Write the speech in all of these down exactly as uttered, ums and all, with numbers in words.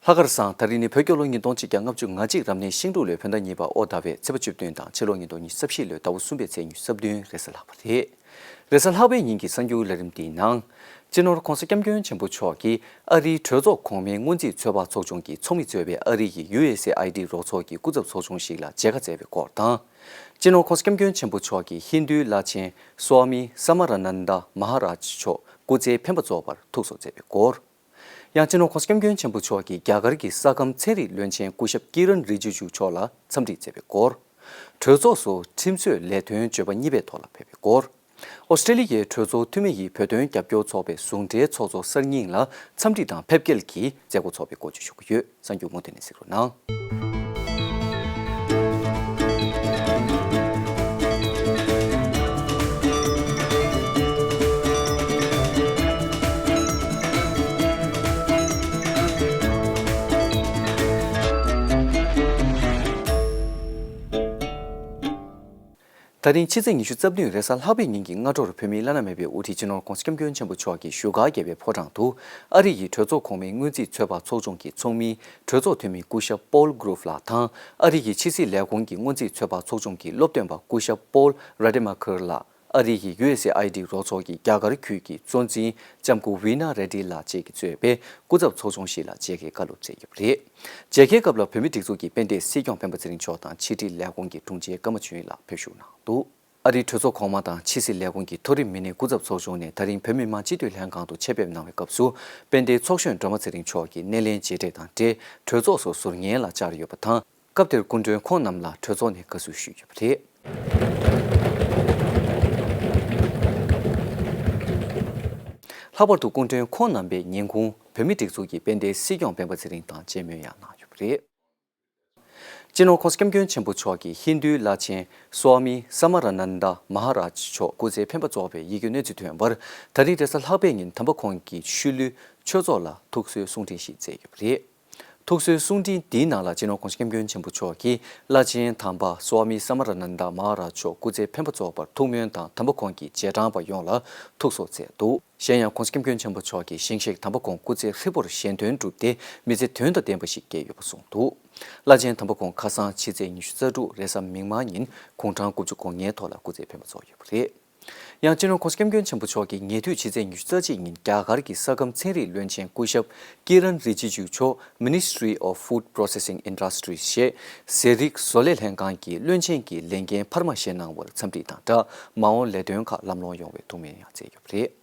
ལྷག་དཀར་བཟང་། ད་རིང་ནི་བོད་རྒྱལ་ལོ་ཉིས་སྟོང་གཅིག་བརྒྱ་ལྔ་བཅུ་ང་གཅིག་རབ་གནས་ཤིང་འབྲུག་ལོའི་བོད་ཟླ་གཉིས་པ་དབོ་ཟླ་བའི་ཚེས་པ་བཅུ་བདུན་དང་ཕྱི་ལོ་ཉིས་སྟོང་ཉི་ཤུ་རྩ་བཞི་ལོའི་ཟླ་བ་གསུམ་པའི་ཚེས་ཉི་ཤུ་རྩ་བདུན་རེས་གཟའ་ལྷག་པ་རེད། རེས་གཟའ་ལྷག་པའི་ཉིན་གྱི་གསར་འགྱུར་ལས་རིམ་འདིའི་ནང་། སྤྱི་ནོར་༸གོང་ས་༸སྐྱབས་མགོན་ཆེན་པོ་མཆོག་གིས་ཨ་རིའི་གྲོས་ཚོགས་གོང་མའི་སྔོན་རྩིས་ཚོད་དཔག་ཚོགས་ཆུང་གི་ཚོགས་མི་གཙོས་པའི་ཨ་རི་ཡི་ཡུ་ཨེས་ཨེ་ཨའི་ཌི་རོགས་ཚོགས་ཀྱི་སྐུ་ཚབ་ཚོགས་ཆུང་ཞིག་ལ་མཇལ་ཁ་བསྩལ་བའི་སྐོར་དང་། སྤྱི་ནོར་༸གོང་ས་༸སྐྱབས་མགོན་ཆེན་པོ་མཆོག་གིས་ཧིན་རྡུའི་བླ་ཆེན་སྭ་མི་ས་མ་ར་ནན་ད་མ་ཧ་རཱཇ་མཆོག་སྐུ་ཚེའི་འཕེན་པ་རྫོགས་པར་ཐུགས་གསོ་མཛད་པའི་སྐོར། ཡང་སྤྱི་ནོར་༸གོང་ས་༸སྐྱབས་མགོན་ཆེན་པོ་མཆོག་གིས་རྒྱ་གར་གྱི་ས་ཁམས་ཚན་རིག་བློན་ཆེན་སྐུ་ཞབས་ཀི་རན་རི་ཇི་ཇུ་མཆོག་ལ་འཚམས་འདྲི་མཛད་པའི་སྐོར། གྲོས་ཚོགས་སུ་ཁྲིམས་བཟོའི་ལས་དོན་བརྗོད་པ་གཉིས་པའི་ཐོག་ལ་ཕེབས་པའི་སྐོར། ཨོ་སི་ཀྲེ་ལི་ཡའི་གྲོས་ཚོགས་འཐུས་མི་ཡི་བོད་དོན་རྒྱབ་སྐྱོར་ཚོགས་པའི་ཟུང་འབྲེལ་ཚོགས་གཙོ་གསར་རྙིང་ལ་འཚམས་འདྲི་དང་ཕེབས་སྐྱེལ་གྱི་མཛད་སྒོ་ཚོགས་པའི་སྐོར་བརྗོད་ཞུ་གི་ཡོད། གསར་འགྱུར་མུ་མཐུད་ནས་གཟིགས་རོགས་གནང་། ད་རིང་ཕྱི་ཚེས་ཉི་ཤུ་རྩ་བདུན་རེས་གཟའ་ལྷག་པའི་ཉིན་གྱི་སྔ་དྲོར་བོད་མིའི་བླ་ན་མེད་པའི་དབུ་ཁྲིད་སྤྱི་ནོར་༸གོང་ས་༸སྐྱབས་མགོན་ཆེན་པོ་མཆོག་གིས་བཞུགས་སྒར་རྒྱལ་བའི་ཕོ་བྲང་དུ་ཨ་རི་ཡི་གྲོས་ཚོགས་གོང་མའི་སྔོན་རྩིས་ཚོད་དཔག་ཚོགས་ཆུང་གི་ཚོགས་མི་གྲོས་ཚོགས་འཐུས་མི་སྐུ་ཞབས་པོལ་གྷུ་རུབ་ལགས་དང་ཨ་རི་ཡི་ཕྱི་སྲིད་ལས་ཁུངས་ཀྱི་སྔོན་རྩིས་ཚོད་དཔག་ཚོགས་ཆུང་གི་སློབ་སྟོན་པ་སྐུ་ཞབས་པོལ་ར་ཏི་མ་ཁེར་ལགས། ཨ་རི་ཡི་ཡུ་ཨེས་ཨེ་ཨའི་ཌི་རོགས་ཚོགས་ཀྱི་རྒྱ་གར་ཁུལ་གྱི་གཙོ་འཛིན་ལྕམ་སྐུ་ཝི་ན་རེ་ཏི་ལགས་བཅས་ཀྱིས་གཙོས་པའི་སྐུ་ཚབ་ཚོགས་ཆུང་ཞིག་ལ་མཇལ་ཁའི་བཀའ་སློབ་སྩལ་ཡོད་པ་རེད། མཇལ་ཁའི་སྐབས་ལ་བོད་མིའི་སྒྲིག་འཛུགས་ཀྱི་དཔལ་ལྡན་སྲིད་སྐྱོང་སྤེན་པ་ཚེ་རིང་མཆོག་དང་ཕྱི་དྲིལ་ལས་ཁུངས་ཀྱི་དྲུང་ཆེ་ཀརྨ་ཆོས་དབྱིངས་ལགས་ཕེབས་བཞུགས་གནང་འདུག་ཨ་རིའི་གྲོས་ཚོགས་གོང་མ་དང་ཕྱི་སྲིད་ལས་ཁུངས་ཀྱི་མཐོ་རིམ་མི་སྣའི་སྐུ་ཚབ་ཚོགས་ཆུང་ནས་ད་རིང་བོད་མི་མང་སྤྱི་འཐུས་ལྷན་ཁང་དུ་ཆེད་ཕེབས་གནང་བའི་སྐབས་སུ་དཔལ་ལྡན་ཚོགས་གཞོན་སྒྲོལ་མ་ཚེ་རིང་མཆོག་གིས་སྣེ་ལེན་མཇལ་འཕྲད་དང་འབྲེལ་གྲོས་ཚོགས་སུ་ཟུར་ཉན་ལ་བཅར་ཡོད་པ་དང་། སྐབས་དེར་སྐུ་མགྲོན་ཁོང་རྣམས་ལ་གྲོས་ཚོགས་ནས་དགའ་བསུ་ཞུས་ཡོད་པ་རེད། ལྷག་པར་དུ་སྐུ་མགྲོན་ཁོང་རྣམ་པས་ཉིན་གུང་བོད་མིའི་སྒྲིག་འཛུགས་ཀྱི་དཔལ་ལྡན་སྲིད་སྐྱོང་སྤེན་པ་ཚེ་རིང་དང་མཇལ་མོལ་ཡང་གནང་ཡོད་པ་རེད། སྤྱི་ནོར་༸གོང་ས་༸སྐྱབས་མགོན་ཆེན་པོ་མཆོག་གིས་ཧིན་རྡུའི་བླ་ཆེན་སྭ་མི་ས་མ་ར་ནན་ད་མ་ཧ་རཱཇ་མཆོག་སྐུ་ཚེའི་འཕེན་པ་རྫོགས་པའི་ཡིད་སྐྱོའི་གནས་ཚུལ་ཐོན་པར། ད་རིང་རེས་གཟའ་ལྷག་པའི་ཉིན་དམ་པ་ཁོང་གི་ཤུལ་ལུས་ཆོས་ཚོགས་ལ་ཐུགས་གསོའི་གསུང་འཕྲིན་ཞིག་སྩལ་ཡོད་པ་རེད། ཐུགས་གསོའི་གསུང་འཕྲིན་འདིའི་ནང་ལ་སྤྱི་ནོར་༸གོང་ས་༸སྐྱབས་མགོན་ཆེན་པོ་མཆོག་གིས་བླ་ཆེན་དམ་པ་སྭ་མི་ས་མ་ར་ནན་ད་མ་ཧ་རཱཇ་མཆོག་སྐུ་ཚེའི་འཕེན་པ་རྫོགས་པར་ཐུགས་སྨོན་དང་དམ་པ་ཁོང་གི་རྗེས་འབྲང་པ་ཡོངས་ལ་ཐུགས་གསོ་སྩལ་འདུག་གཞན་ཡང་༸གོང་ས་༸སྐྱབས་མགོན་ཆེན་པོ་མཆོག་གིས་ཞིང་གཤེགས་དམ་པ་ཁོང་སྐུ་ཚེ་ཧྲིལ་པོར་གཞན་དོན་བསྒྲུབས་ཏེ་མི་ཚེ་དོན་དང་ལྡན་པ་ཞིག་བསྐྱལ་ཡོད་པ་གསུངས་འདུག་བླ་ཆེན་དམ་པ་ཁོང་ཁ་སང་ཕྱི་ཚེས་ཉི་ཤུ་རྩ་དྲུག་རེས་གཟའ་མིག་དམར་ཉིན་དགུང་གྲངས་དགུ་བཅུ་གོ་ལྔའི་ཐོག་ལ་སྐུ་ཚེའི་འཕེན་པ་རྫོགས་ཡོད་པ་རེད། ཡང་སྤྱི་ནོར་༸གོང་ས་༸སྐྱབས་མགོན་ཆེན་པོ་མཆོག་གིས་ཉེ་དུས་ཕྱི་ཚེས་ཉི་ཤུ་རྩ་གཅིག་ཉིན་རྒྱ་གར་གྱི་ས་ཁམས་ཚན་རིག་བློན་ཆེན་སྐུ་ཞབས་ཀི་རན་རི་ཇི་ཇུ་མཆོག་Ministry of Food Processing Industries ཞེས་ཟས་རིགས་བཟོ་ལས་ལྷན་ཁང་གི་བློན་ཆེན་གྱི་ལས་འགན་འཕར་མ་བཞེས་གནང་བར་འཚམས་འདྲི་དང་སྦྲགས་མ་འོངས་ལས་དོན་ཁག་ལམ་ལྷོང་ཡོང་བའི་ཐུགས་སྨོན་ཡང་སྩལ་ཡོད་པ་རེད།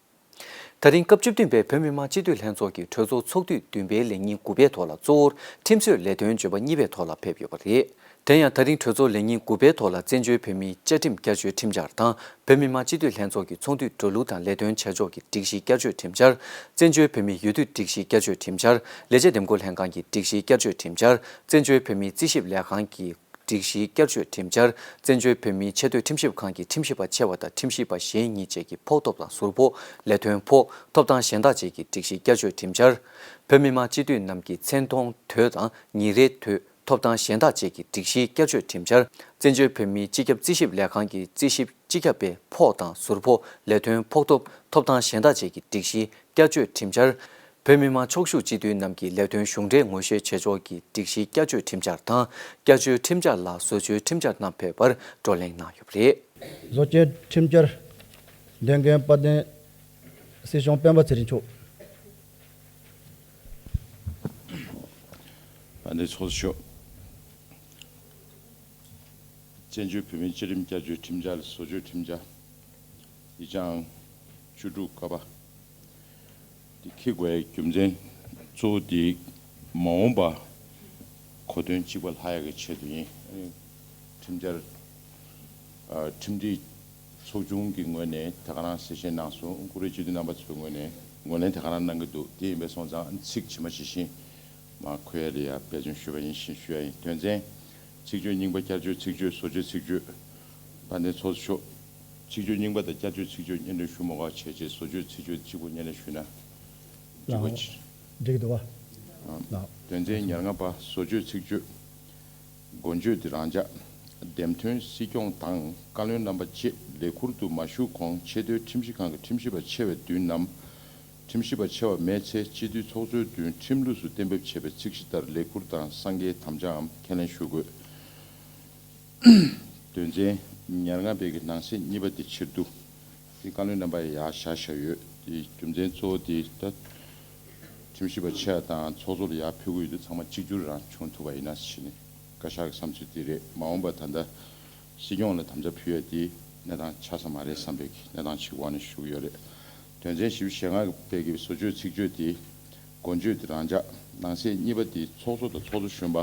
ད་རིང་སྐབས་བཅུ་བདུན་པའི་བོད་མི་མང་སྤྱི་འཐུས་ལྷན་ཚོགས་ཀྱི་གྲོས་ཚོགས་ཚོགས་དུས་བདུན་པའི་ལས་ཉིན་དགུ་པའི་ཐོག་ལ་གཙོ་བོར་ཁྲིམས་བཟོའི་ལས་དོན་བརྗོད་པ་གཉིས་པའི་ཐོག་ལ་ཕེབས་ཡོད་པ་རེད། དེ་ཡང་ད་རིང་གྲོས་ཚོགས་ལས་ཉིན་དགུ་པའི་ཐོག་ལ་བཙན་བྱོལ་བོད་མིའི་བཅའ་ཁྲིམས་བསྐྱར་བཅོས་ཁྲིམས་འཆར་དང་བོད་མི་མང་སྤྱི་འཐུས་ལྷན་ཚོགས་ཀྱི་ཚོགས་འདུའི་འགྲོ་ལུགས་དང་ལས་དོན་བྱ་ཕྱོགས་ཀྱི་སྒྲིག་གཞི་བསྐྱར་བཅོས་ཁྲིམས་འཆར། བཙན་བྱོལ་བོད་མིའི་འོས་བསྡུ་སྒྲིག་གཞི་བསྐྱར་བཅོས་ཁྲིམས་འཆར། ལས་བྱེད་འདེམས་བསྐོ་ལྷན་ཁང་གི་སྒྲིག་གཞི་བསྐྱར་བཅོས་ཁྲིམས་འཆར། བཙན་བྱོལ་བོད་མིའི་རྩིས་ཞིབ་ལས་ཁང་གི་སྒྲིག་གཞིའི་བསྐྱར་བཅོས་ཁྲིམས་འཆར། བཙན་བྱོལ་བོད་མིའི་ཆེས་མཐོའི་ཁྲིམས་ཞིབ་ཁང་གི་ཁྲིམས་ཞིབ་པ་ཆེ་བ་དང་ཁྲིམས་ཞིབ་པ་གཞན་གཉིས་བཅས་ཀྱི་ཕོགས་ཐོབ་དང་ཟུར་ཕོགས། ལས་དོན་ཕོགས། ཐོབ་ཐང་གཞན་དག་བཅས་ཀྱི་སྒྲིག་གཞི་བསྐྱར་བཅོས་ཁྲིམས་འཆར། བོད་མི་མང་སྤྱི་འཐུས་རྣམས་ཀྱི་མཚན་མཐོང་དུས་དང་ཉིན་རེའི་དུས། ཐོབ་ཐང་གཞན་དག་བཅས་ཀྱི་སྒྲིག་གཞིའི་བསྐྱར་བཅོས་ཁྲིམས་འཆར། བཙན་བྱོལ་བོད་མིའི་སྤྱི་ཁྱབ་རྩིས་ཞིབ་ལས་ཁང་གི་རྩིས་ཞིབ་སྤྱི་ཁྱབ་པའི་ཕོགས་དང་ཟུར་ཕོགས། ལས་དོན་ཕོགས་ཐོབ། ཐོབ་ཐང་གཞན་དག་བཅས་ཀྱི་སྒྲིག་གཞིའི་བསྐྱར་བཅོས་ཁྲིམས་འཆར། བོད་མི་མང་ཕྱོགས་བཞུགས་སྤྱི་འཐུས་རྣམས་ཀྱི་ལས་དོན་གཞུང་འབྲེལ་ངོ་ཤེས་བྱེད་ཕྱོགས་ཀྱི་སྒྲིག་གཞིའི་བསྐྱར་བཅོས་ཁྲིམས་འཆར་དང་། བསྐྱར་བཅོས་ཁྲིམས་འཆར་ལ་བཟོ་བཅོས་ཁྲིམས་འཆར་རྣམས་ཕེབས་པར་བགྲོ་གླེང་གནང་ཡོད་པ་རེད། བཟོ་བཅོས་ཁྲིམས་འཆར་འདོན་མཁན་དཔལ་ལྡན་སྲིད་སྐྱོང་སྤེན་པ་ཚེ་རིང་མཆོག་དཔལ་ལྡན་ཚོགས་གཙོ་མཆོག་བཙན་བྱོལ་བོད་མིའི་བཅའ་ཁྲིམས་བསྐྱར་བཅོས་ཁྲིམས་འཆར་ལ་བཟོ་བཅོས་ཁྲིམས་འཆར་ཡིག་ཆ་ཨང་བཅུ་དྲུག་ཀ་པ་འདི་འཁྱེར་དགོས་ཡའི་རྒྱུ་མཚན་གཙོ་བོ་འདི་མ་འོངས་པ་གོ་དོན་གཅིག་པ་ལྷག་ཡག་གི་ཆེད་དུ་ཡིན། ཁྲིམས་འཆར་ཨ་ཁྲིམས་སྒྲིག་ཚོགས་ཆུང་གི་ངོས་ནས་དེ་ག་རང་གསལ་བཤད་གནང་སོང་། བཀུར་འོས་སྤྱི་འཐུས་རྣམ་པ་ཚོའི་ངོས་ནས་ངོས་ལེན་དེ་ག་རང་གནང་གི་འདུག་དེ་ཡིན་པས་སོང་ཙང་ཚིག་ཇི་མ་ཇི་བཞིན་མར་འཁོད་ཡ་ལ་ཡ་འབད་བརྩོན་ཞུས་པ་ཡིན་ཞེས་ཞུ་ཡ་ཡིན། དོན་ཚན། ཚིག་བརྗོད་རྙིང་པ་བསྐྱར་བཅོས་ཚིག་བརྗོད་བཟོ་བཅོས་ཚིག་བརྗོད། དཔལ་ལྡན་ཚོགས་གཙོ་མཆོག་ཚིག་བརྗོད་རྙིང་པ་དང་བསྐྱར་བཅོས་ཚིག་བརྗོད་སྙན་སྒྲོན་ཞུ་མ་དགོས་པ་བྱས་རྗེས་བཟོ་བཅོས་ཚིག་བརྗོད་གཅིག་པུ་སྙན་སྒྲོན་ཞུས་ན་འགྲིག་པ་ལགས། འགྲིག་འདུག་བ། ཨ། ལགས། དོན་ཚན་ཉེར་ལྔ་པ་བཟོ་བཅོས་ཚིག་བརྗོད། འགོ་བརྗོད་འདི་རང་འཇགས། འདེམས་ཐོན་སྲིད་སྐྱོང་དང་བཀའ་བློན་རྣམ་པ་བཅས་ལས་ཁུར་དུ་མ་ཞུགས་གོང་ཆེས་མཐོའི་ཁྲིམས་ཞིབ་ཁང་གི་ཁྲིམས་ཞིབ་པ་ཆེ་བའི་མདུན་ནམ། ཁྲིམས་ཞིབ་པ་ཆེ་བ་མེད་ཚེ་སྤྱི་འཐུས་ཚོགས་གཙོའི་མདུན་ཁྲིམས་ལུགས་སུ་གཏན་འབེབས་བྱས་པའི་ཚིག་གཞི་ལྟར་ལས་ཁུར་དང་གསང་རྒྱའི་དམ་བཅའམ་ཁས་ལེན་ཞུ་དགོས། དོན་ཚན་ཉེར་ལྔ་པའི་གི་ནང་གསེས་གཉིས་པ་དེ་ཕྱིར་བསྡུ། དེ་བཀའ་བློན་རྣམ་པ་ཡར་བཞག་བཞག་ཡོད། དེ་རྒྱུ་མཚན་གཙོ་བོ་དེ་ད་ཁྲིམས་ཞིབ་པ་ཆེ་བ་དང་ཚོགས་གཙོ་ལ་ཡར་ཕུལ་གི་ཡོད་དུས་ཚང་མ་གཅིག་གྱུར་རང་བྱུང་ཐུབ་པ་ཡིན་ན་ཟེར་ནས་བཀའ་ཤག་གི་བསམ་ཚུལ་དེ་རེད། མ་འོངས་པ་ད་ལྟ་སྲིད་སྐྱོང་ལ་དམ་བཅའ་ཕུལ་ཡ་དེ་གནས་སྟངས་ཆགས་ས་མ་རེད་བསམ་པའི་གི་གནས་སྟངས་ཤིག་འོག་ནས་ཞུ་གི་ཡོད་རེད། དོན་ཚན་བཞི་བཅུ་ཞེ་ལྔ་པའི་གི་བཟོ་བཅོས་ཚིག་བརྗོད་དེ། འགོ་བརྗོད་དེ་རང་འཇགས། ནང་གསེས་གཉིས་པ་དེ་ཚོགས་གཙོ་དང་ཚོགས་གཙོ་གཞོན་པ།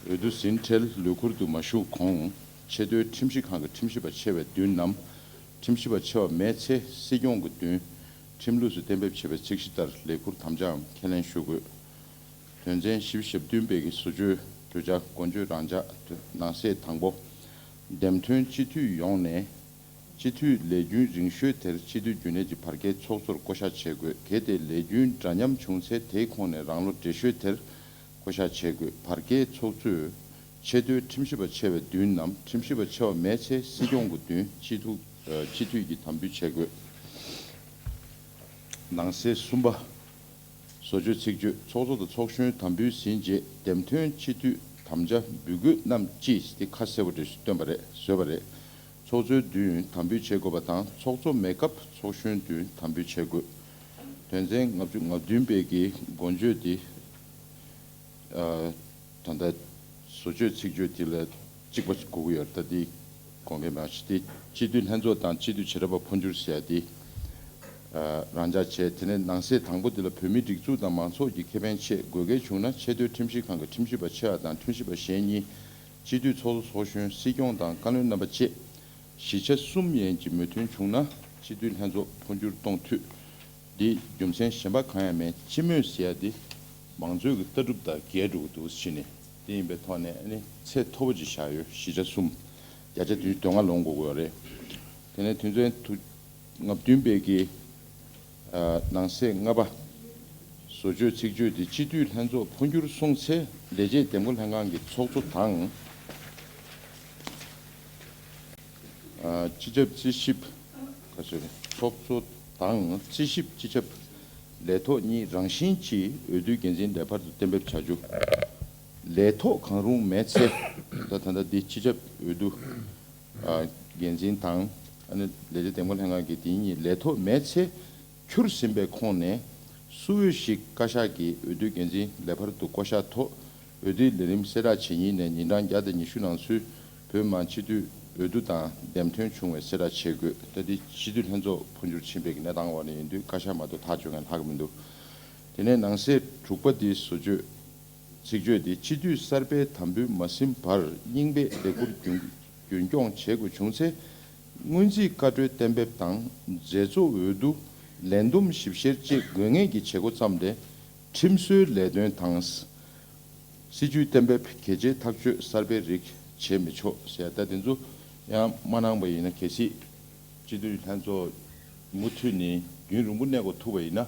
འོས་བསྡུ་ཟིན་འཕྲལ་ལས་ཁུར་དུ་མ་ཞུགས་གོང་ཆེས་མཐོའི་ཁྲིམས་ཞིབ་ཁང་གི་ཁྲིམས་ཞིབ་པ་ཆེ་བའི་མདུན་ནམ། ཁྲིམས་ཞིབ་པ་ཆེ་བ་མེད་ཚེ་སྲིད་སྐྱོང་གི་མདུན་ཁྲིམས་ལུགས་སུ་གཏན་འབེབས་བྱས་པའི་ཚིག་གཞི་ལྟར་ལས་ཁུར་དམ་བཅའམ་ཁས་ལེན་ཞུ་དགོས། དོན་ཚན་བཞི་བཅུ་ཞེ་བདུན་པའི་གི་བཟོ་བཅོས་གྲོས་འཆར་འགོ་བརྗོད་རང་འཇགས། ནང་གསེས་དང་པོ། འདེམས་ཐོན་སྤྱི་འཐུས་ཡོངས་ནས། སྤྱི་འཐུས་ལས་རྒྱུན་རིང་ཤོས་དེར་སྤྱི་འཐུས་རྒྱུན་ལས་ཀྱི་བར་བརྒལ་ཚོགས་གཙོར་བསྐོ་བཞག་བྱེད་དགོས། གལ་ཏེ་ལས་རྒྱུན་འདྲ་མཉམ་བྱུང་ཚེ་དེའི་ཁོངས་ནས་རང་ལོ་བགྲེས་ཤོས་དེར་བསྐོ་བཞག་བྱེད་དགོས། བར་བརྒལ་ཚོགས་གཙོས་ཆེས་མཐོའི་ཁྲིམས་ཞིབ་པ་ཆེ་བའི་མདུན་ནམ། ཁྲིམས་ཞིབ་པ་ཆེ་བ་མེད་ཚེ་སྲིད་སྐྱོང་གི་མདུན་སྤྱི་འཐུས་ཨ་སྤྱི་འཐུས་ཀྱིས་དམ་འབུལ་བྱེད་དགོས། ནང་གསེས་གསུམ་པ། བཟོ་བཅོས་ཚིག་བརྗོད། ཚོགས་གཙོ་དང་ཚོགས་གཞོན་དམ་འབུལ་ཟིན་རྗེས་འདེམས་ཐོན་སྤྱི་འཐུས་དམ་བཅའ་འབུལ་དགོས་རྣམས་ཀྱིས་དེ་ཁ་གསལ་པོ་འདྲ་ཞིག་བཏོན་པ་རེད། བཟོས་པ་རེད། ཚོགས་གཙོའི་མདུན་དམ་འབུལ་བྱེད་དགོས་པ་དང་ཚོགས་གཙོ་མེད་སྐབས་ཚོགས་གཞོན་མདུན་དམ་འབུལ་བྱེད་དགོས། དོན་ཚན་ལྔ་བཅུ་ང་བདུན་པའི་གི་འགོ་བརྗོད་འདི། ཨ། ད་ལྟ་བཟོ་བཅོས་ཚིག་བརྗོད་དེ་ལ་གཅིག་པ་དགོས་ཀྱི་ཡོད་རེད། ད་འདི་དགོངས་འགལ་མེད་པ་ཞིག་སྟེ། སྤྱི་འཐུས་ལྷན་ཚོགས་དང་སྤྱི་འཐུས་བྱེ་བྲག་པ་འཕོ་འགྱུར་ཟེར་ཡ་དེ་ཨ་རང་འཇགས་བྱས། དེ་ནས་ནང་གསེས་དང་པོ་དེ་ལ་བོད་མིའི་སྒྲིག་འཛུགས་དང་མང་ཚོགས་ཀྱི་ཁེ་ཕན་ཆེད་དགོས་གལ་བྱུང་ན་ཆེས་མཐོའི་ཁྲིམས་ཞིབ་ཁང་གི་ཁྲིམས་ཞིབ་པ་ཆེ་བ་དང་ཁྲིམས་ཞིབ་པ་གཞན་གཉིས། སྤྱི་འཐུས་ཚོགས་གཙོ་ཚོགས་གཞོན། སྲིད་སྐྱོང་དང་བཀའ་བློན་རྣམ་པ་བཅས། བཞི་ཆ་གསུམ་ཡན་གྱི་མོས་མཐུན་བྱུང་ན་སྤྱི་འཐུས་ལྷན་ཚོགས་འཕོ་འགྱུར་གཏོང་འཐུས། འདི་རྒྱུ་མཚན་གཞན་པ་གང་ཡང་མེད། སྤྱི་མོས་ཟེར་ཡ་འདི་མང་གཙོའི་གི་ལྟ་གྲུབ་དང་འགལ་འགྲོ་གི་འདུག་ཟེར་ནས། དེ་ཡིན་པའི་ཐོག་ནས་ཨ་ནི་ཚད་མཐོ་པོ་ཅིག་བཞག་ཡོད། བཞི་ཆ་གསུམ། བརྒྱ་ཆ་དོན་དོན་ལྔ་ལོངས་དགོས་ཀྱི་ཡོད་རེད། དེ་ནས་དོན་ཚན་དུ་ལྔ་བདུན་པའི་གི་ཨ་ནང་གསེས་ལྔ་པ། བཟོ་བཅོས་ཚིག་བརྗོད་འདི་སྤྱི་འཐུས་ལྷན་ཚོགས་འཕོ་འགྱུར་སོང་ཚེ་ལས་བྱེད་འདེམས་བསྐོ་ལྷན་ཁང་གི་ཚོགས་གཙོ་དང་། ཨ་སྤྱི་ཁྱབ་རྩིས་ཞིབ། ག་ཚོད་རེད། ཚོགས་གཙོ་དང་རྩིས་ཞིབ་སྤྱི་ཁྱབ་ལས་ཐོག་གཉིས་རང་བཞིན་གྱིས་འོས་བསྡུའི་འགན་འཛིན་ལས་འཕར་དུ་གཏན་འབེབས་བྱ་རྒྱུ། ལས་ཐོག་གང་རུང་མེད་ཚེ། ད་ད་ལྟ་འདི་སྤྱི་ཁྱབ་འོས་བསྡུ་ཨ་འགན་འཛིན་དང་ཨ་ནི་ལས་བྱེད་འདེམས་བསྐོ་ལྷན་ཁང་གི་དེ་གཉིས་ལས་ཐོག་མེད་ཚེ། འཁྱུར་ཟིན་པའི་ཁོངས་ནས་སུ་འོས་ཤིག་བཀའ་ཤག་གིས་འོས་བསྡུའི་འགན་འཛིན་ལས་འཕར་དུ་བསྐོ་གཞག་ཐོག་འོས་བསྡུའི་ལས་རིམ་གསལ་བསྒྲགས་བྱེད་ཉིན་ནས་ཉིན་གྲངས་བརྒྱ་དང་ཉི་ཤུ་ནང་ཚུད་བོད་མི་མང་སྤྱི་འཐུས་འོས་བསྡུ་དང་འདེམས་ཐོན་བྱུང་བའི་གསལ་བསྒྲགས་བྱེད་དགོས། ད་འདི་སྤྱི་འཐུས་ལྷན་ཚོགས་འཕོ་འགྱུར་ཕྱིན་པའི་གནས་སྟངས་འོག་ནས་ཡིན་དུས་བཀའ་ཤག་མ་གཏོགས་ཐག་གཅོད་མཁན་ལྷག་གི་མི་འདུག་དེ་ནས་ནང་གསེས་དྲུག་པ་འདི་བཟོ་བཅོས། ཚིག་བརྗོད་འདི་སྤྱི་འཐུས་གསར་པའི་དམ་འབུལ་མ་ཟིན་བར་རྙིང་པའི་ལས་ཁུར་རྒྱུན་རྒྱུན་སྐྱོང་བྱེད་དགོས་བྱུང་ཚེ། སྔོན་རྩིས་བཀའ་འཁྲོལ་གཏན་འབེབས་དང་མཛད་གཙོ་འོས་བསྡུ་ལས་བསྡོམས་ཞིབ་བཤེར་བཅས་དགོས་ངེས་ཀྱི་བྱེད་སྒོ་བརྩམས་ཏེ་ཁྲིམས་སྲོལ་ལས་དོན་དང་། སྲིད་ཇུས་གཏན་འབེབས་གལ་ཆེའི་ཐག་གཅོད་གསར་པའི་རིགས་བྱེད་མི་ཆོག་ཟེར། ད་དེ་ཚོ་ཡང་མ་གནང་པ་ཡིན་ན་གལ་སྲིད་སྤྱི་འཐུས་ལྷན་ཚོགས་མུ་མཐུད་ནས་རྒྱུན་རིང་པོ་གནས་དགོས་ཐུག་པ་ཡིན་ན།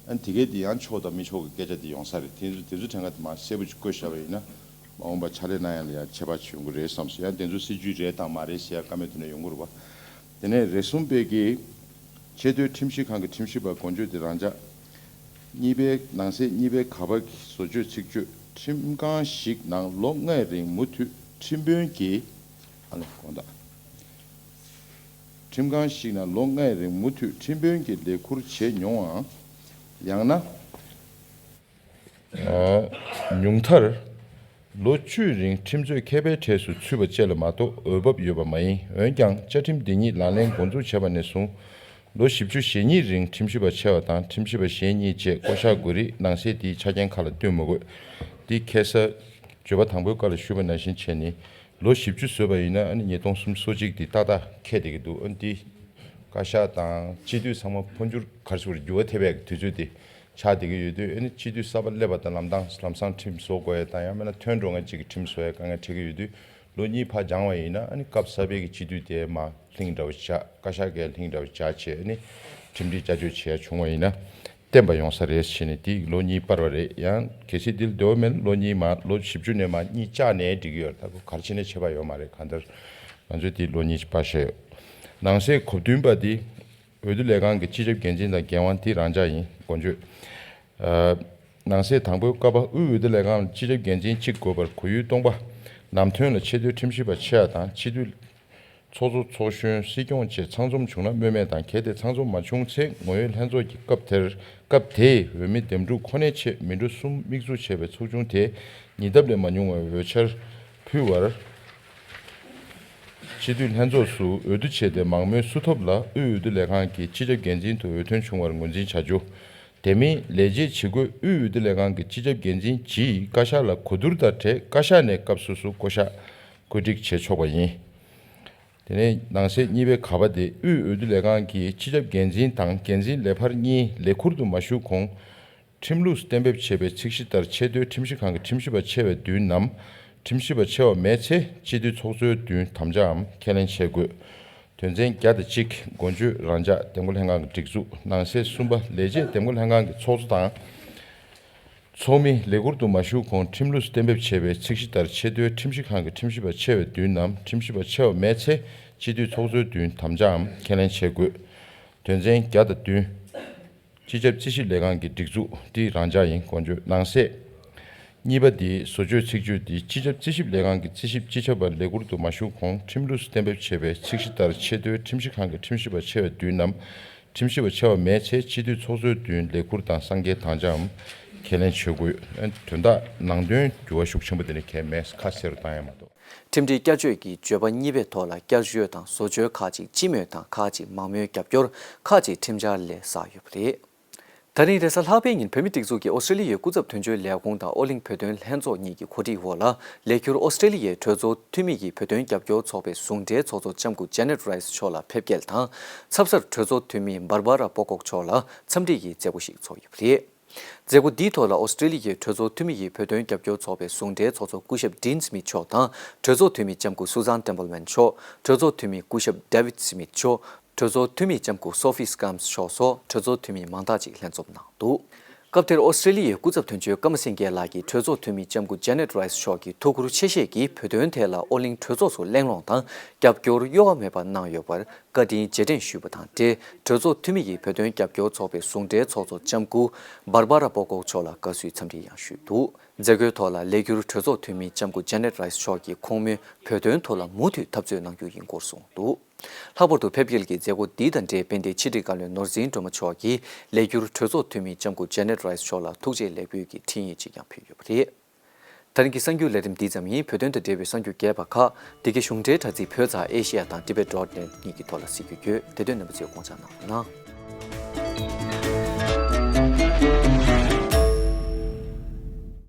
ཨ་ནི་དེ་གས་དེ་ཡང་ཆོག་དང་མི་ཆོག་གི་སྐད་ཆ་དེ་ཡོང་ས་རེད། དེ་ཚོ་དེ་ཚོ་གྲངས་ཀ་དེ་མར་གསལ་པོ་ཅིག་བཀོད་བཞག་པ་ཡིན་ན། མ་འོངས་པ་ཕྱག་ལས་གནང་ཡ་ལ་ཡང་ཁྱད་པར་ཅིག་ཡོང་གི་རེད་བསམ་སོང་། ཡང་དེ་ཚོ་སྲིད་ཇུས་རེད་དང་མ་རེད་ཟེར་ཡ་བཀའ་མོལ་དེ་འདྲ་ཡོང་གི་རེད་པ། དེ་ནས་རེ་ཟུང་པའི་གི་ཆེས་མཐོའི་ཁྲིམས་ཞིབ་ཁང་གི་ཁྲིམས་ཞིབ་པ་འགོ་བརྗོད་དེ་རང་འཇགས། གཉིས་པའི་ནང་གསེས་གཉིས་པའི་ག་པ་གི་བཟོ་བཅོས་ཚིག་བརྗོད། ཁྲིམས་ཁང་ཞིག་ནང་ལོ་ལྔའི་རིང་མུ་མཐུད་ཁྲིམས་དཔོན་གྱིས། ཨ་ལ་དགོངས་དག་ཁྲིམས་ཁང་ཞིག་ནང་ལོ་ལྔའི་རིང་མུ་མཐུད་ཁྲིམས་དཔོན་གྱི་ལས་ཁུར་བྱས་མྱོང་བའམ། ཡང་ན། ཉུང་མཐར། ལོ་བཅུའི་རིང་ཁྲིམས་རྩོད་མཁས་པའི་གྲས་སུ་ཚུད་པ་བཅས་ལ་མ་གཏོགས་འོས་བབ་ཡོད་པ་མ་ཡིན། འོན་ཀྱང་བཅའ་ཁྲིམས་འདི་ཉིད་ལག་ལེན་འགོ་འཛུགས་བྱས་པ་ནས་བཟུང་། ལོ་བཞི་བཅུ་ཞེ་གཉིས་རིང་ཁྲིམས་ཞིབ་པ་ཆེ་བ་དང་ཁྲིམས་ཞིབ་པ་གཞན་གཉིས་བཅས་བསྐོ་གཞག་དགོས་རིགས་ནང་གསེས་འདིའི་ཆ་རྐྱེན་ཁག་ལ་བསྟུན་མི་དགོས། འདི་ཁ་སང་བརྗོད་པ་དང་པོའི་སྐབས་ལ་ཞུས་པ་ནང་བཞིན་བྱས་ནས། ལོ་བཞི་བཅུ་བཟོས་པ་ཡིན་ན་ཨ་ནི་ཉིས་སྟོང་སུམ་ཅུ་སོ་གཅིག་འདི་ཏག་ཏག་འཁེལ་བསྡད་ཀྱི་འདུག་ཨ་ནི་འདི་བཀའ་ཤག་དང་སྤྱི་འཐུས་ཚང་མ་འཕོ་འགྱུར་ག་རེ་ཟེར་དགོས་རེད། འགྱུར་བ་ཐེབས་པའི་དུས་ཚོད་དེ་ཆགས་བསྡད་ཀྱི་ཡོད་དུས། ཨ་ནི་སྤྱི་འཐུས་གསར་པ་སླེབས་པ་དང་ལམ་སང་ལམ་སང་ཁྲིམས་བཟོ་དགོས་ཡ་དང་། ཡང་མིན་ན་ཐོན་འགྲོ་མཁན་གཅིག་གིས་ཁྲིམས་བཟོ་ཡ་དཀའ་ངལ་འཕྲད་ཀྱི་ཡོད་དུས། ལོ་གཉིས་ཕར་འགྱངས་པ་ཡིན་ན་ཨ་ནི་སྐབས་གསར་པའི་གི་སྤྱི་འཐུས་དེ་མར་ལྷིང་འདྲ་བོ་བཞག་བཀའ་ཤག་གིས་ལྷིང་འདྲ་བོ་བཞག་བྱས། ཨ་ནི་ཁྲིམས་སྒྲིག་བསྐྱར་བཅོས་བྱེད་ཡ་བྱུང་བ་ཡིན་ན། བརྟན་པ་ཡོང་ས་རེད་ཟེར་ནས་དེ་ལོ་གཉིས་སྤར་བ་རེད། ཡང་གལ་སྲིད་འདི་ལ་འདོད་པ་མེད་ན་ལོ་གཉིས་མར་ལོ་བཞི་བཅུ་ནས་མར་གཉིས་བཅག་ནའི་འགྲིག་གི་ཡོད་རེད། ད་ཁོ་ག་རེ་བྱས་ནའི་ཁྱད་པར་ཡོད་མ་རེད། གང་ལྟར་ང་ཚོས་དེ་ལོ་གཉིས་སྤར་བཞག་ཡོད། ནང་གསེས་གོ་བདུན་པ་འདི་འོས་བསྡུ་ལས་ཁང་གི་སྤྱི་ཁྱབ་འགན་འཛིན་དང་འགན་དབང་འདི་རང་འཇགས་ཡིན། འགོ་བརྗོད། ཨ། ནང་གསེས་དང་པོའི་ཀ་པ། དབུས་འོས་བསྡུ་ལས་ཁང་ལ་སྤྱི་ཁྱབ་འགན་འཛིན་གཅིག་དགོས་པར་གོ་ཡུལ་སྟོང་པ། ནམ་ཐོན་ལ་ཆེས་མཐོའི་ཁྲིམས་ཞིབ་པ་ཆེ་བ་དང་སྤྱི་འཐུས། ཚོགས་གཙོ། ཚོགས་གཞོན། སྲིད་སྐྱོང་བཅས་ཚང་འཛོམས་བྱུང་ན་སྨོས་མེད་དང་། གལ་ཏེ་ཚང་འཛོམས་མ་བྱུང་ཚེ་ངོ་ཡོད་ལྷན་ཚོགས་ཀྱི་སྐབས་དེར། སྐབས་དེའི་འོས་མི་འདེམས་སྒྲུག་ཁོ་ནའི་ཆེད་མི་འགྲོ་གསུམ་དམིགས་འཛུགས་བྱས་པའི་ཚོགས་ཆུང་དེས་ཉིས་ལྡབ་ལས་མ་ཉུང་བའི་འོས་འཆར་ཕུལ་བར། སྤྱི་འཐུས་ལྷན་ཚོགས་སུ་འོས་བསྡུ་བྱས་ཏེ་མང་མོས་སུ་ཐོབ་ལ་དབུས་འོས་བསྡུ་ལས་ཁང་གི་སྤྱི་ཁྱབ་འགན་འཛིན་དུ་འོས་ཐོན་བྱུང་བར་ངོས་འཛིན་བྱ་རྒྱུ། དེ་མིན་ལས་བྱེད་བྱེད་སྒོས་དབུས་འོས་བསྡུ་ལས་ཁང་གི་སྤྱི་ཁྱབ་འགན་འཛིན་གྱིས་བཀའ་ཤག་ལ་གོ་བསྡུར་དང་འབྲེལ་བཀའ་ཤག་ནས་སྐབས་སོ་སོའི་བསྐོ་གཞག་བཀོད་སྒྲིག་བྱེད་ཆོག་པ་ཡིན། དེ་ནས་ནང་གསེས་གཉིས་པའི་ག་པ་དེ། དབུས་འོས་བསྡུ་ལས་ཁང་གི་སྤྱི་ཁྱབ་འགན་འཛིན་དང་འགན་འཛིན་ལས་འཕར་གཉིས་ལས་ཁུར་དུ་མ་ཞུགས་གོང་ཁྲིམས་ལུགས་གཏན་འབེབས་བྱས་པའི་ཚིག་གཞི་ལྟར་ཆེས་མཐོའི་ཁྲིམས་ཞིབ་ཁང་གི་ཁྲིམས་ཞིབ་པ་ཆེ་བའི་མདུན་ནམ། ཁྲིམས་ཞིབ་པ་ཆེ་བ་མེད་ཚེ་སྤྱི་འཐུས་ཚོགས་གཙོའི་མདུན་དམ་བཅའམ་ཁས་ལེན་བྱེད་དགོས། དོན་ཚན་བརྒྱ་དང་གཅིག་འགོ་བརྗོད་རང་འཇགས་འདེམས་བསྐོ་ལྷན་ཁང་གི་སྒྲིག་འཛུགས། ནང་གསེས་གསུམ་པ། ལས་བྱེད་འདེམས་བསྐོ་ལྷན་ཁང་གི་ཚོགས་གཙོ་དང་། ཚོགས་མི་ལས་ཁུར་དུ་མ་ཞུགས་གོང་ཁྲིམས་ལུགས་གཏན་འབེབས་བྱས་པའི་ཚིག་གཞི་ལྟར་ཆེས་མཐོའི་ཁྲིམས་ཞིབ་ཁང་གི་ཁྲིམས་ཞིབ་པ་ཆེ་བའི་མདུན་ནམ་ཁྲིམས་ཞིབ་པ་ཆེ་བ་མེད་ཚེ་སྤྱི་འཐུས་ཚོགས་གཙོའི་མདུན་དམ་བཅའམ་ཁས་ལེན་བྱེད་དགོས། དོན་ཚན་བརྒྱ་དང་བདུན། སྤྱི་ཁྱབ་རྩིས་ཞིབ་ལས་ཁང་གི་སྒྲིག་འཛུགས་འདི་རང་འཇགས་ཡིན། འགོ་བརྗོད་ནང་གསེས་གཉིས་པ་འདིའི་བཟོ་བཅོས་ཚིག་བརྗོད་འདི་སྤྱི་ཁྱབ་རྩིས་ཞིབ་ལས་ཁང་གི་རྩིས་ཞིབ་སྤྱི་ཁྱབ་པ་ལས་ཁུར་དུ་མ་ཞུགས་གོང་ཁྲིམས་ལུགས་གཏན་འབེབས་བྱས་པའི་ཚིག་གཞི་ལྟར་ཆེས་མཐོའི་ཁྲིམས་ཞིབ་ཁང་གི་ཁྲིམས་ཞིབ་པ་ཆེ་བའི་མདུན་ནམ། ཁྲིམས་ཞིབ་པ་ཆེ་བ་མེད་ཚེ་སྤྱི་འཐུས་ཚོགས་གཙོའི་མདུན་ལས་ཁུར་དང་གསང་རྒྱའི་དམ་བཅའམ་ཁས་ལེན་བྱེད་དགོས། ཨ། དོན་དག་ནང་དོན་འགྱུར་བ་ཤུགས་ཆེན་པོ་དེ་ནི་གལ་མེད་ཁ་གསལ་རུ་བཏང་ཡ་མ་གཏོགས། ཁྲིམས་སྒྲིག་བསྐྱར་བཅོས་ཀྱི་བརྗོད་པ་གཉིས་པའི་ཐོག་ལ་བསྐྱར་བརྗོད་དང་བཟོ་བཅོས་ཁག་ཅིག་སྤྱི་མོས་དང་ཁག་ཅིག་མང་མོས་རྒྱབ་སྐྱོར་ཁག་ཅིག་ཁྲིམས་འཆར་ལས་བསགས་ཡོད་པ་རེད། ད་རིང་རེས་གཟའ་ལྷག་པའི་ཉིན་བོད་མིའི་སྒྲིག་འཛུགས་ཀྱི་ཨོ་སི་ཀྲེ་ལི་ཡའི་སྐུ་ཚབ་དོན་གཅོད་ལས་ཁུངས་དང་ཨོ་གླིང་བོད་དོན་ལྷན་ཚོགས་གཉིས་ཀྱི་གོ་སྒྲིག་འོག་ལ་ལས་འཁྱུར་ཨོ་སི་ཀྲེ་ལི་ཡའི་གྲོས་ཚོགས་འཐུས་མི་ཡིས་བོད་དོན་རྒྱབ་སྐྱོར་ཚོགས་པའི་ཟུང་འབྲེལ་ཚོགས་གཙོ་ལྕམ་སྐུ་ཇེ་ནེ་ཊི་རའི་སི་མཆོག་ལ་ཕེབས་སྐྱེལ་དང་། ཚབ་སར་གྲོས་ཚོགས་འཐུས་མི་འབར་བ་ར་པོ་ཀོག་མཆོག་ལ་འཚམས་འདྲི་ཡི་མཛད་སྒོ་ཞིག་ཚོགས་ཡོད་པ་རེད། མཛད་སྒོ་འདིའི་ཐོག་ལ་ཨོ་སི་ཀྲེ་ལི་ཡའི་གྲོས་ཚོགས་འཐུས་མི་ཡིས་བོད་དོན་རྒྱབ་སྐྱོར་ཚོགས་པའི་ཟུང་འབྲེལ་ཚོགས་གཙོ་སྐུ་ཞབས་ཌིན་སི་མིད་མཆོག་དང་། གྲོས་ཚོགས་འཐུས་མི་ལྕམ་སྐུ་སུ་ཛན་ཏེམ་པལ་མན་མཆོག་གྲོས་ཚོགས་འཐུས་མི་སྐུ་ཞབས་ཌེ་ཝིད་སི་མིད་མཆོག་གྲོས་ཚོགས་འཐུས་མི་ལྕམ་སྐུ་སོ་ཕི་སི་ཀམ་སི་མཆོག་སོགས་གྲོས་ཚོགས་འཐུས་མི་མང་དག་ཅིག་ལྷན་འཛོམས་གནང་འདུག་སྐབས་དེར་ཨོ་སི་ཀྲེ་ལི་ཡའི་སྐུ་ཚབ་དོན་གཅོད་ཀརྨ་སེང་གེ་ལགས་ཀྱིས་གྲོས་ཚོགས་འཐུས་མི་ལྕམ་སྐུ་ཇེ་ནེ་ཊི་རའི་སི་མཆོག་གི་ཐུགས་ཁུར་ཆེ་བཞེས་ཀྱིས་བོད་དོན་ཐད་ལ་ཨོ་གླིང་གྲོས་ཚོགས་སུ་གླེང་སློང་དང་རྒྱབ་སྐྱོར་གཡོ་བ་མེད་པར་གནང་ཡོད་པར་བཀའ་དྲིན་རྗེས་དྲན་ཞུས་པ་དང་འབྲེལ། གྲོས་ཚོགས་འཐུས་མི་ཡིས་བོད་དོན་རྒྱབ་སྐྱོར་ཚོགས་པའི་ཟུང་འབྲེལ་ཚོགས་གཙོ་ལྕམ་སྐུ་འབར་བ་ར་པོ་ཀོག་མཆོག་ལ་དགའ་བསུའི་འཚམས་འདྲི་ཡང་ཞུས་འདུག་མཛད་སྒོའི་ཐོག་ལ་ལས་འཁྱུར་གྲོས་ཚོགས་འཐུས་མི་ལྕམ་སྐུ་ཇེ་ནེ་ཊི་རའི་སི་མཆོག་གིས་ཁོང་མོས་བོད་དོན་ཐོག་ལ་མུ་མཐུད་འཐབ་རྩོད་གནང་རྒྱུ་ཡིན་སྐོར་གསུངས་འདུག་ལྷག་པར་དུ་ཕེབས་སྐྱེལ་གྱི་མཛད་སྒོ་འདི་དང་འབྲེལ་དཔལ་ལྡན་ཕྱི་དྲིལ་བཀའ་བློན་ནོར་འཛིན་སྒྲོལ་མ་མཆོག་གིས་ལས་འཁྱུར་གྲོས་ཚོགས་འཐུས་མི་ལྕམ་སྐུ་ཇེ་ནེ་ཊི་རའི་སི་མཆོག་ལ་ཐུགས་རྗེ་ལེགས་འབུལ་གྱི་འཕྲིན་ཡིག་ཅིག་ཀྱང་ཕུལ་ཡོད་པ་རེད། ད་རིང་གི་གསར་འགྱུར་ལས་རིམ་འདི་ཙམ་ཡིན། བོད་དོན་དང་འབྲེལ་བའི་གསར་འགྱུར་རྒྱས་པ་ཁག་འདི་གའི་གཞུང་འབྲེལ་དྲ་ཚིགས་བོད་ཙ་ཨེ་ཤེ་ཡ་དང་ཊི་བེཊ་ཌོཊ་ནེཊ་གཉིས་ཀྱི་ཐོག་ལ་གཟིགས་རྒྱུ་ཡོད། དེ་དོན་རྣམ་པ་ཚོས་དགོངས་འཇགས་གནང་རོགས་གནང་།